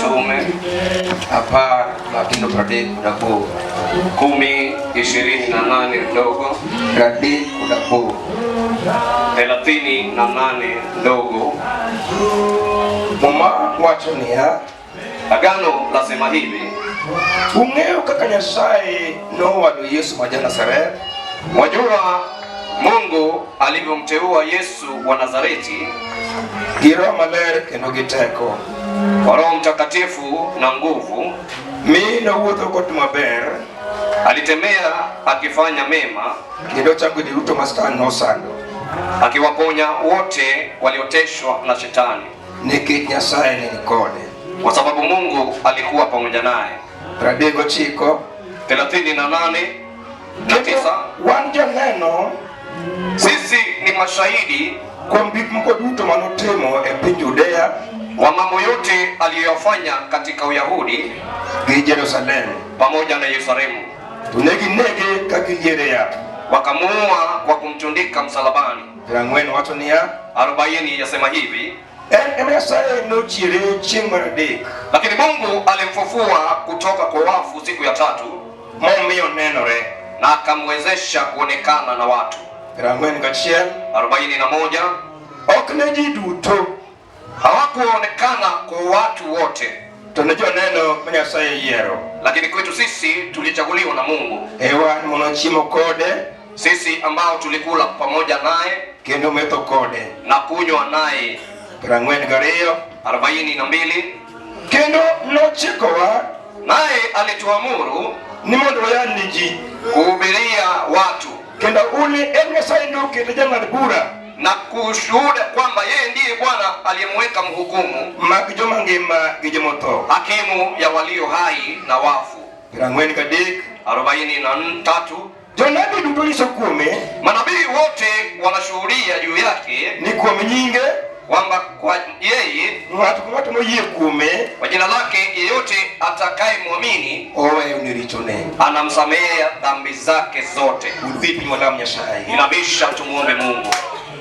Mitume 10 matindo 38. 10:28 ndogo 38. 38 ndogo. Muma wacho niya, Agano lasema hivi: ung'eyo kaka Nyasaye nowalo Yesu ma ja-Nazareth wajua Mungu alivyomteua Yesu wa Nazareti gi Roho Maler kendo gi teko, kwa Roho Mtakatifu na nguvu, mi nowuotho kotimo maber alitembea akifanya mema, kendo chango ji duto ma Satan nosando, akiwaponya wote walioteswa na Shetani, nikech Nyasaye ne ni kode. kwa sababu Mungu alikuwa pamoja naye. 39. 38 na Kendo 9. wan joneno Sisi ni mashahidi kuom gik moko duto manotimo e piny Judea wa mambo yote aliyoyafanya katika Uyahudi gi Jerusalem. pamoja na Yerusalemu. To ne ginege ka giliere e yath. Wakamuua kwa kumtundika msalabani. 40 wacho niya, 40 yasema hivi: en ema Nyasaye nochiere chieng' mar adek lakini Mungu alimfufua kutoka kwa wafu siku ya tatu momiyo nenore. na akamwezesha kuonekana na watu. 41. 41 Ok ne ji duto, Hawakuonekana kwa watu wote, to ne joneno ma Nyasaye yiero. lakini kwetu sisi tulichaguliwa na Mungu, E wan manochiemo kode sisi ambao tulikula pamoja naye kendo metho kode. na kunywa naye. 42. 42 Kendo nochikowa Naye alituamuru ni mondo wayal ni ji kuhubiria watu kendo uni en Nyasaye nokete jang'ad bura na kushuhuda kwamba yeye ndiye Bwana aliyemweka mhukumu, mag joma ngima gi jomotho. hakimu ya walio hai na wafu. 43. 43 Jonabi duto nyiso kuome Manabii wote wanashuhudia juu yake ni kuom nyinge kwamba kwa yeye, ng'ato ka ng'ato moyie kuome kwa jina lake, yeyote atakayemwamini oweyo ne richone. anamsamehea dhambi zake zote. Udhi piny walam Nyasaye. Inabisha tumuombe Mungu.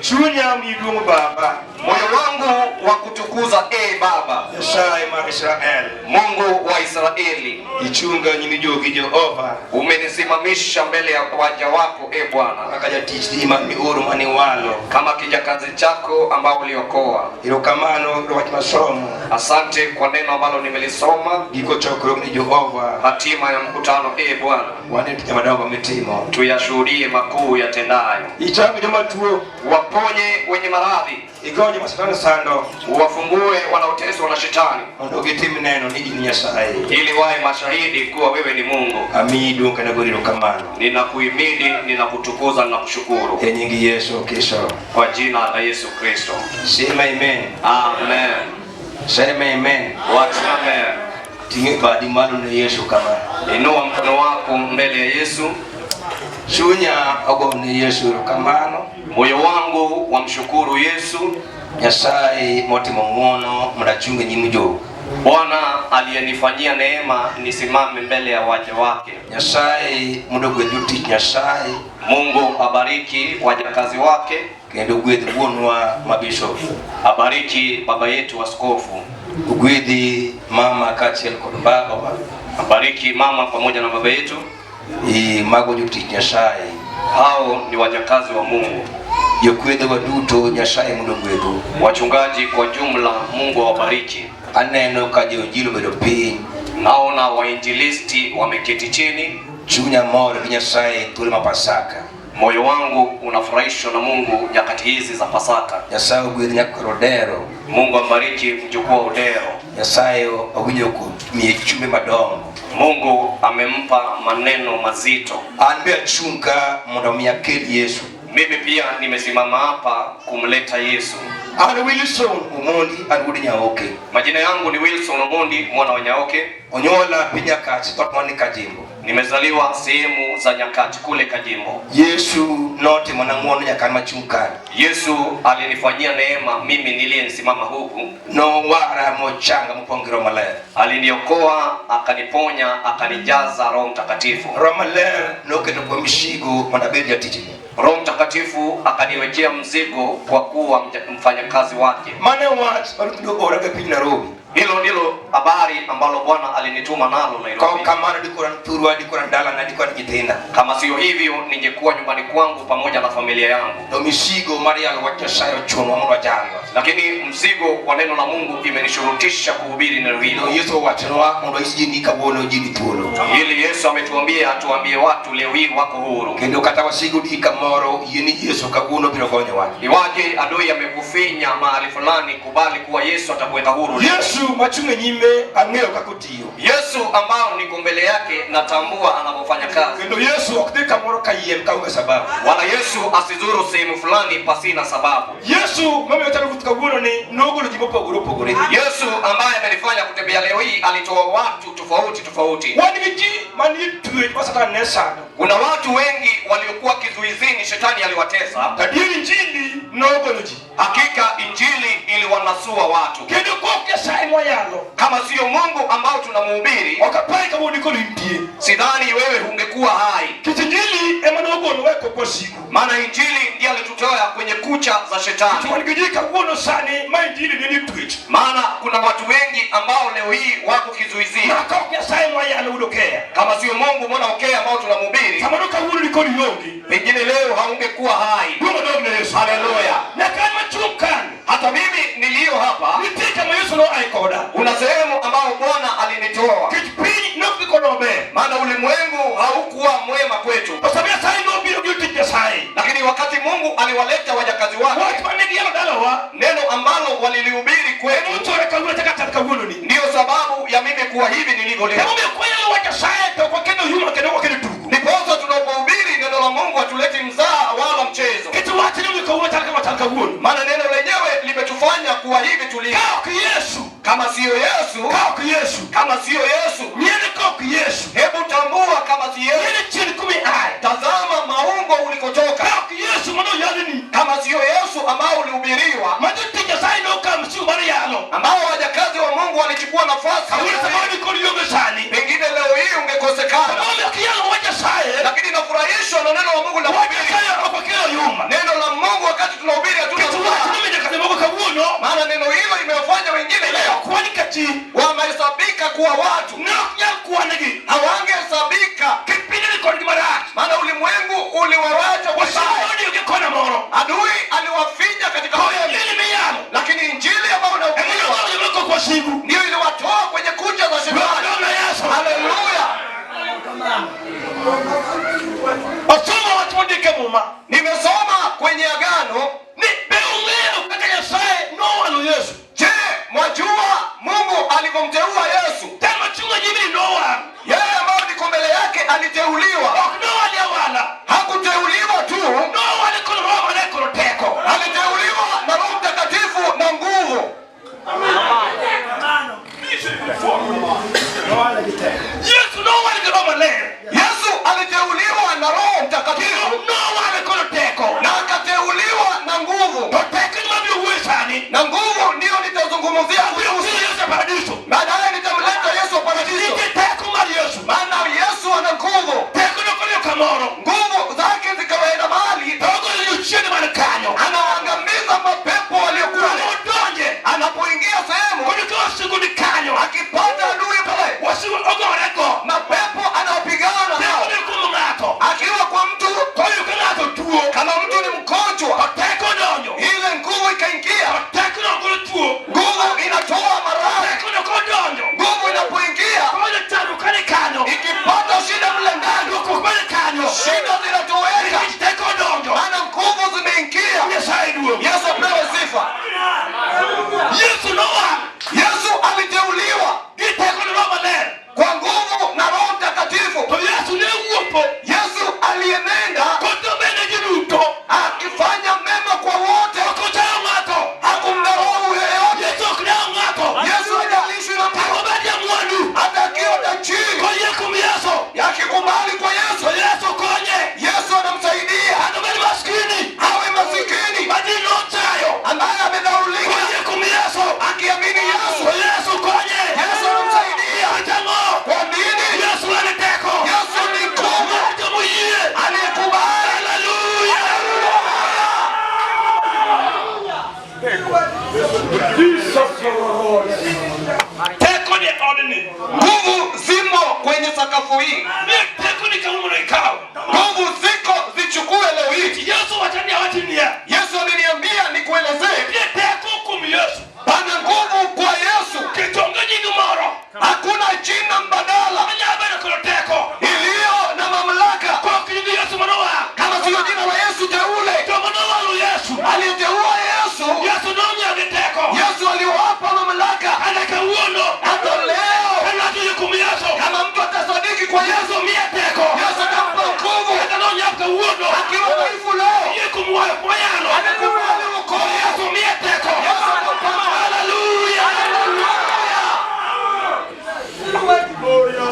Chunya mi duong' Baba, Moyo wangu wa kutukuza, e Baba, Nyasaye mar Israel. Mungu wa Israeli, Ichunga nyimi jogi Jehova umenisimamisha mbele ya waja wako, e Bwana, kaka jatichni ma mioro maniwalo. kama kijakazi chako ambao uliokoa. Erokamano e wach masomo Asante kwa neno ambalo nimelisoma, giko chokruok ni Jehova hatima ya mkutano. E Bwana, wane tije madongo mitimo. tuyashuhudie makuu yatendayo. Ichango joma tuo, Waponye wenye maradhi, igonyo joma Satan sando uwafungue wanaoteswa na shetani, mondo gitim neno ni in Nyasaye. ili wawe mashahidi kuwa wewe ni Mungu. Amiyi duong' kendo agoni erokamano Ninakuhimidi, ninakutukuza, ninakushukuru e nying Yesu Kristo. kwa jina la Yesu Kristo, Sema amen. amen. Sema amen. Watu amen. Ting'e badi malo ne Yesu kama. Inua mkono wako mbele ya Yesu. Chunya ogo ne Yesu erokamano. Moyo wangu wamshukuru Yesu, Nyasaye motimo ng'wono mondo achung' e nyim jou. Bwana aliyenifanyia neema nisimame mbele ya waja wake. Nyasaye mondo ogwedh jotich Nyasaye Mungu abariki wajakazi wake, kendo ogwedh wuonwa ma bishop. abariki baba yetu askofu, Ogwedhi mama kaachiel kod babawa. abariki mama pamoja na baba yetu. E mago jotich Nyasaye. Hao ni wajakazi wa Mungu. Jokwedhewa duto Nyasaye mondo ogwedhu. Wachungaji kwa jumla, Mungu awabariki. Aneno ka jo-injili obedo piny. Naona wainjilisti wameketi chini. Chunya mor gi Nyasaye thuolo ma Pasaka. Moyo wangu unafurahishwa na Mungu nyakati hizi za Pasaka. Nyasaye ogwedh nyakwar Odero. Mungu ambariki mjukuu wa Odero. Nyasaye owinjo miye chumbe madongo. Mungu amempa maneno mazito. An be achung' ka mondo mi akel Yesu. Mimi pia nimesimama hapa kumleta Yesu. An Wilson Omondi, an wuod Nyaoke. Majina yangu ni Wilson Omondi mwana wa Nyaoke. Onyuola piny Nyakach, dhoot man Kajimbo. Nimezaliwa sehemu za Nyakach kule Kajimbo. Yesu notimona ng'wono nyaka an machung' kani. Yesu alinifanyia neema mimi niliyesimama huku. Nowara mochanga mopong' gi Roho Maler. Aliniokoa, akaniponya, akanijaza Roho Mtakatifu. Roho Maler noketo kuom misigo mondo abed jatichne. Roho Mtakatifu akaniwekea mzigo kwa kuwa mfanyakazi wake. Mano e wach ma Ruoth noora go e piny Nairobi. Hilo ndilo habari ambalo Bwana alinituma nalo Nairobi. Ka kamano dikoro an thurwa, dikoro an dalana, dikoro an nyithinda. Kama sio hivyo, ningekuwa nyumbani kwangu pamoja na familia yangu. To misigo mar yalo wach Nyasaye ochunowa mondo wajalwa. Lakini mzigo wa neno la Mungu imenishurutisha kuhubiri neno Kendo hilo. Yesu owachonwa mondo wanyis ji ni kawuono ji ni thuolo. Ili Yesu ametuambia tuambie watu leo hii wako huru. Kendo kata wasigu di kamoro, yie ni Yesu kawuono biro gonyowa. Iwaje adui amekufinya mahali fulani, kubali kuwa Yesu atakuweka huru. Yesu machung' e nyime ang'eyo kaka otiyo. Yesu ambao niko mbele yake natambua anavyofanya kazi. Kendo Yesu ok dhi kamoro kayiem kaonge sababu. Wala Yesu asizuru sehemu fulani pasina sababu. Yesu mamiyo chalo wuoth kawuono ni nogolo ji mopogore opogore. Yesu ambaye amenifanya kutembea leo hii alitoa watu tofauti tofauti. Wan gi ji manie twech ma Satan ne sando. Kuna watu wengi waliokuwa kizuizini, shetani aliwatesa. Adier Injili nogonyo ji. Hakika injili iliwanasua watu. Kendo kok Nyasaye mwayalo, Kama siyo Mungu ambao tunamhubiri, ok apar kawuono nikoro intie. sidhani wewe ungekuwa hai, Nikech Injili ema nogolowa e kok wasigu. maana injili ndiye alitutoa kwenye kucha za To shetani. wan gi ji kawuono sani ma Injili ne ni twech. Maana kuna watu wengi ambao leo hii wako kizuizini. Ma kok Nyasaye mwayalo wuod Okeya. Kama siyo Mungu mwana Okeya ambao tunamhubiri, Samoro kawuono nikoro ionge. pengine leo haungekuwa hai. Duong' odog ne Yesu. Haleluya! Nyaka an machung' kanyo, Hata mimi niliyo hapa, nitie kama Yesu noaye koda. kuna sehemu ambao Bwana alinitoa, Nikech piny nok dhi koda maber. maana ulimwengu haukuwa mwema kwetu, To sama Nyasaye nobiro gi jotich Nyasaye, lakini wakati Mungu aliwaleta wajakazi wach wake, mane giyalo dalawa, neno ambalo walilihubiri kwetu, emochore kawuono chaka chal kawuononi. ndiyo sababu ya mimi kuwa hivi nilivyo leo. Emomiyo kwayalo wach Nyasaye to ok wakendo yuma kendo ok wakendo tugo. Ndiposa tunapohubiri neno la Mungu hatuleti mzaha wala mchezo, Nikech wachni omiyo kawuono chal kama chal kawuono. maana neno lenyewe limetufanya kuwa hivi tulivyo. Ka ok Yesu, Kama siyo Yesu, ka ok Yesu, kama siyo Yesu, ng'eni ka ok Yesu, hebu tambua kama si Yesu. ng'eni chien kuma iaye. Tazama maungo ulikotoka. Ka ok Yesu manoyalni, Kama siyo Yesu ambao ulihubiriwa, ma jotich Nyasaye nokawo msigo mar yalo, ambao wajakazi wa Mungu walichukua nafasi, kawuono samoro nikod ionge sani. pengine leo hii ungekosekana. Emomiyo kiyalo wach Nyasaye, Lakini nafurahishwa na neno la Mungu la wach kuhubiri. Nyasaye ok wakelo yuma. Neno la Mungu wakati tunahubiri hatuna Nikech wach mzaha, nomiyo nyaka jomoko kawuono maana neno hilo imewafanya wengine leo ok wan ka ji wamehesabika kuwa watu, ne ok nyal kwan-gi. hawangehesabika, Kipindi ni kodgi marach. maana ulimwengu uliwawacha Wasigu vibaya. nodiyogi kona moro. Adui aliwafinya katika To pembe, injili miyalo lakini injili ambayo ema inahubiriwa nogolo jomoko ok wasigu. ndiyo iliwatoa kwenye kucha za shetani. Odog ne Yesu. Haleluya! Osomo wach mondik e Muma Nimesoma kwenye Agano. ni be ung'eyo kaka Nyasaye nowalo Yesu. Je, mwajua Mungu alivyomteua Yesu? Tem machung' e nyimi ni nowal. Yeye ambayo niko mbele yake aliteuliwa. Ok nowale awala. Hakuteuliwa tu, Nowale kod Roho Maler kod teko. aliteuliwa na Roho Mtakatifu na nguvu. Yesu nowale gi Roho Maler. Yesu aliteuliwa na Roho Mtakatifu Nowale kod teko. na akateuliwa na nguvu, To teko ema biro wuoyo sani. na nguvu ndiyo nitazungumzia Abiro kuhusu. kelo Yesu e paradiso. Baadaye nitamleta Yesu wa paradiso, Nitie teko mar Yesu. maana Yesu ana nguvu. Teko pinyni. Nguvu zimo kwenye sakafu hii, Nie teko ni kawuono ikaw. nguvu ziko, zichukue leo hii. Yesu wacho ni awachi niya. Yesu aliniambia nikuelezee, Nitie teko kuom Yesu. pana nguvu kwa Yesu, Nikech onge nying moro hakuna jina mbadala manyalo bedo kod teko iliyo na mamlaka kok nying Yesu manowar. kama siyo jina la Yesu teule. Joma nowalo Yesu, Aliyeteua Yesu, Yesu nomiyogi teko. Yesu aliwapa mamlaka. Kata kawuono, Hata leo ka ng'ato oyie kuom Yesu, kama mtu atasadiki kwa Yesu, Yesu miye teko. Yesu atampa nguvu. Kata nonyap kawuono, Akiwa dhaifu leo, oyie kuom wayalo, amekubali wokovu. Yesu miye teko. Yesu atampa nguvu. Haleluya! Haleluya!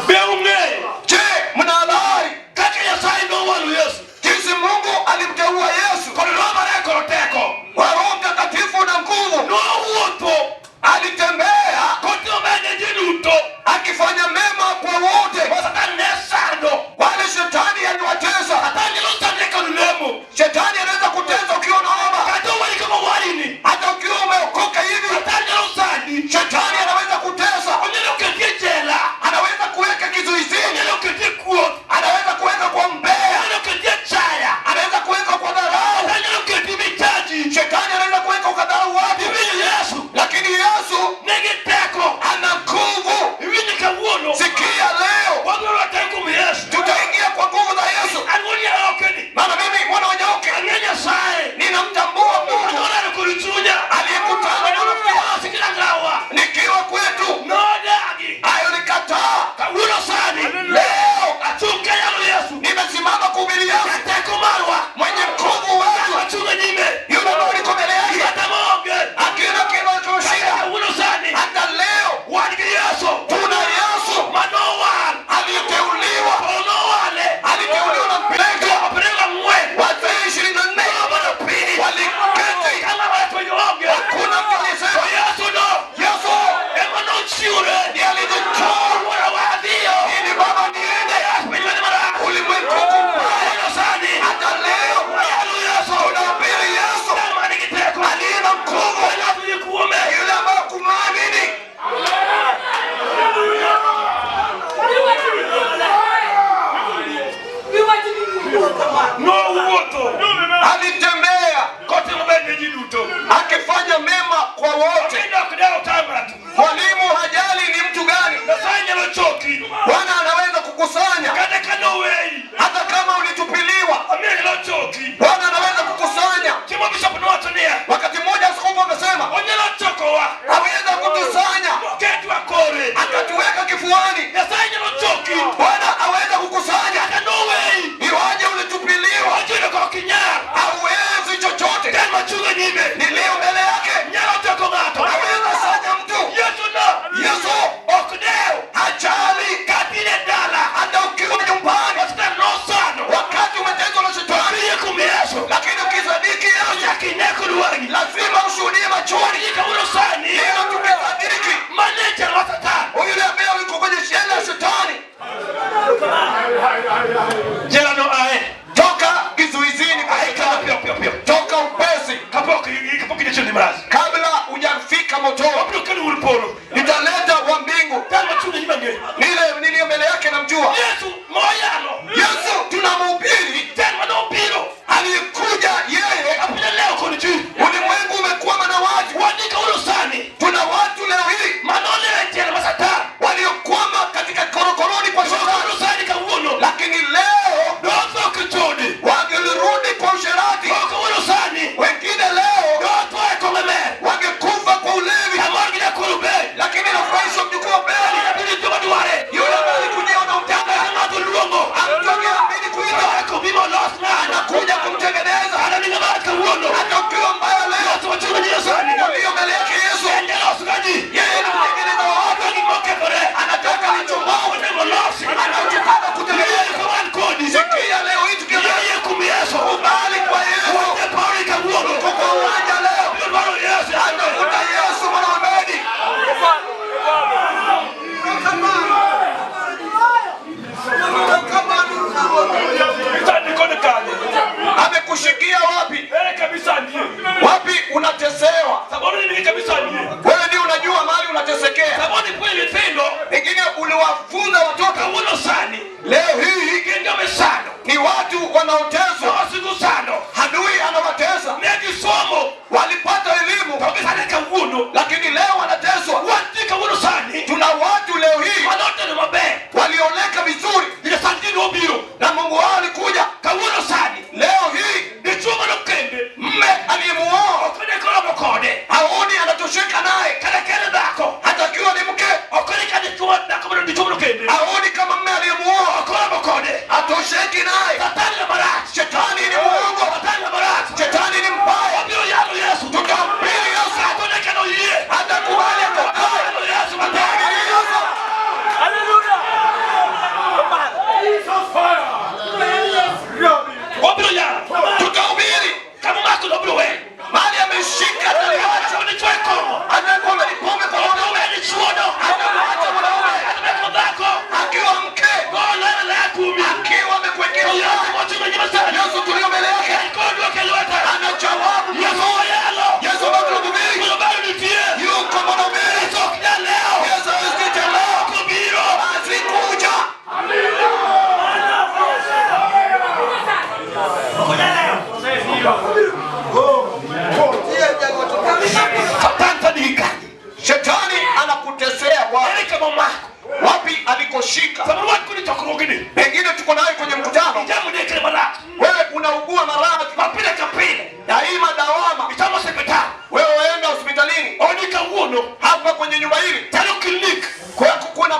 Be ung'eyo Je, mna habari kaka Nyasaye nowalo Yesu jinsi Mungu alimteua Yesu kod Roho Maler kod teko? kwa Roho Mtakatifu na nguvu? Nowuotho Alitembea kotimo maber ne ji duto akifanya mema kwa wote ma Satan ne sando. wale shetani aliwatesa. Satan nyalo sandi kod lemo. Shetani anaweza kutesa ukiwa unaomba, Kata owali kama owalini, hata ukiwa umeokoka hivi, Satan nyalo sandi. shetani anaweza kutesa, Onyalo keti e jela, anaweza kuweka kizuizini, onyalo keti e kuoth, anaweza kuweka kwa mbea, onyalo keti e chaya, anaweza kuweka kwa dharau. Satan nyalo keti michaji. Shetani anaweza kuweka ukadharau watu, Iwinjo Yesu lakini Yesu nigi teko. ana nguvu. Iwinjo kawuono Sikia leo, wadwaro teko kuom Yesu. tutaingia kwa nguvu za Yesu. An wuod Nyaroke ni, Maana mimi mwana wa Nyaoke ang'e Nyasaye. ninamtambua Mungu Anoneno kod chunya. aliyekutana na rafiki Olosi gi rangawa. nikiwa kwetu, Nodagi. hayo nikataa. Kawuono sani Leo achung' kayalo Yesu. nimesimama kuhubiri Yesu Teko marwa. mwenye nguvu wetu, Achung' e nyime. yule ambaye niko mbele yake, Kata maonge. hakuna kinachoshinda. Kawuono sani Hata leo wan gi Yesu tuna Yesu manowal. aliyeteuliwa, To nowale. aliteuliwa na mpeleka Apeleka ng'wen. wazee 24 Nobedo piny. waliketi, Kama wacho ni onge. hakuna mtu To aliyesema Yesu no. Yesu Ema nochiwore. ndiye alijitoa Wuora wadhiyo. ili Baba niende Piny mane marach. ulimwengu kubaya. Kawuono sani. Hata leo Wayalo Yesu. tunahubiri Yesu Jal man nigi teko. aliye na nguvu, Ng'ato yie kuome. yule ambaye kumwamini Nowuotho. alitembea Kotimo ber ne ji duto. akifanya mema kwa wote. Omiyo ok dew tam ng'ato. Mwalimu hajali ni mtu gani,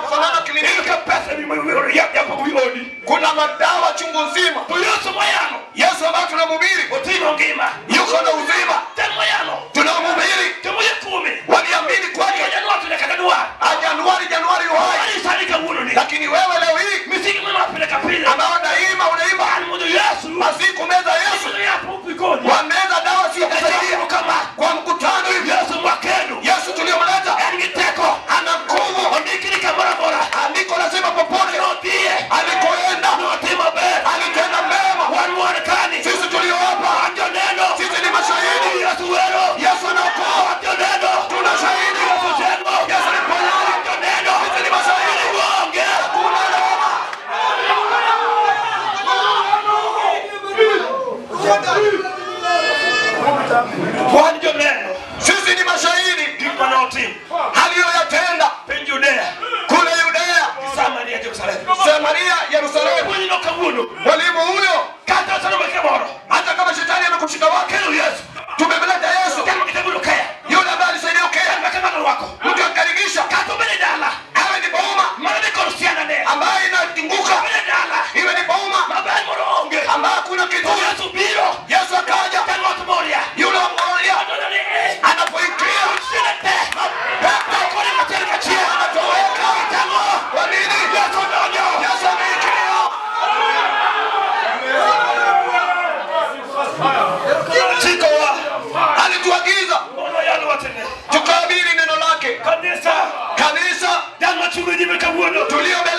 yanafanana kliniki. Iyudo ka pesa yapo wi odi. Kuna madawa chungu nzima. To Yesu moyalo Yesu ambaye tunamhubiri oting'o ngima. yuko na uzima, Tem moyalo tunamhubiri jomoyie kuome waliamini kwake. Januar to nyaka Januar. Ah, Januari Januari uhai, Ani sani kawuono ni. lakini wewe leo hii Misiki ma pile ka pile. ambao daima unaimba An mondo Yesu. pasiku meza Yesu, Yesu yapo pikoni. wameza dawa sio kusaidia Kama kwa mkutano hivi. Yesu mwakendo. Yesu tuliyomleta En gi teko. ana nguvu. Ondiki ni kamoro amora. Andiko nasema popote Nodhiye. alikoenda Notimo maber. alitenda mema. Wan wan kani. Sisi tulio hapa, Wan joneno. sisi ni mashahidi. Yesu wero. Yesu anaokoa, Wan joneno. tuna shahidi. Yesu chengo. Yesu ni mponyaji, Wan joneno. sisi ni mashahidi. Onge. Hakuna lawama. Wan joneno. Sisi ni mashahidi Gik mane otimo. aliyoyatenda Piny Judea. kule Yudea, Samaria, Jerusalem. Samaria, Yerusalemu. Puonjno kawuono. Mwalimu huyo, Kata osano kamoro. hata kama shetani amekushika wake, Kelo Yesu. tumemleta Yesu Kama kitabu kaya. yule ambaye alisaidia ukea, Kama kama wako. mtu akikaribisha Kata obede dala. awe ni boma Mano ni kod siana ne. ambaye inatinguka, Obede dala. iwe ni boma Maber mondo onge. ambaye hakuna kitu. To Yesu biro. Yesu akaja, Ka ng'at moria. yule wa Moria Odonjo ni eh. anapoingia Sina te. pepo Kore kachiel kachiel. anatoweka. Tang'o. Kwa nini? Yesu odonjo. Yesu ameingia. Chikowa. Alituagiza Mondo oyal wachne. tukahubiri neno lake. Kanisa. Kanisa Jal machung' e nyime kawuono. tulio mbele